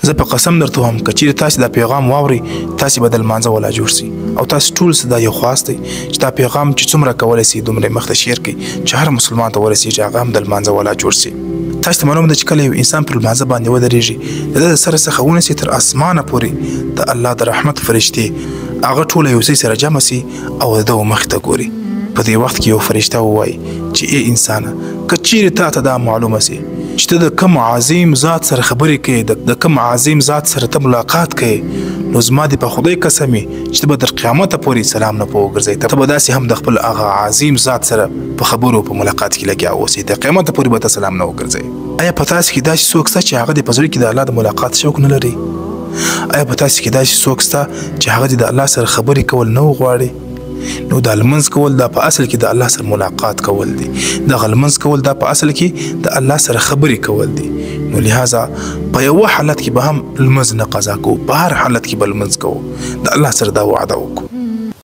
زه په قسم درته وایم، که چیرې تاسې دا پیغام واورئ، تاسې به د لمانځه ولا جوړ سئ. او تاسې ټول څه دا یو خواست دی چې دا پیغام چې څومره کولی سئ دومره یې مخته شیر کړئ چې هر مسلمان ته ورسېږي، هغه هم د لمانځه ولا جوړ سي. تاسې ته معلومه ده چې کله یو انسان پر لمانځه باندې ودرېږي، د ده د سره څخه ونیسي تر اسمانه پورې د الله د رحمت فرشتې هغه ټوله یو ځای سره جمع سي او د ده مخ ته ګوري. په دې وخت کې یو فرشته ووایي چې ای انسانه، که چیرې تا ته دا معلومه سي چې ته د کوم عظیم ذات سره خبرې کوې، د کوم عظیم ذات سره ته ملاقات کوې، نو زما دې په خدای قسم وي چې ته به تر قیامته پورې سلام نه په وګرځې. ته به داسې هم د خپل هغه عظیم ذات سره په خبرو په ملاقات کې لګیا اوسې، تر قیامته پورې به ته سلام نه وګرځې. آیا په تاسو کې داسې څوک شته چې هغه دې په زړه کې د الله د ملاقات شوق نه لري؟ آیا په تاسو کې داسې څوک شته چې هغه دې د الله سره خبرې کول نه وغواړي؟ نو دا لمونځ کول دا په اصل کې د الله سره ملاقات کول دي، دغه لمونځ کول دا په اصل کې د الله سره خبرې کول دي. نو لهذا په یوه حالت کې به هم لمونځ نه قضا کوو، په هر حالت کې به لمونځ کوو، د الله سره دا وعده وکړو.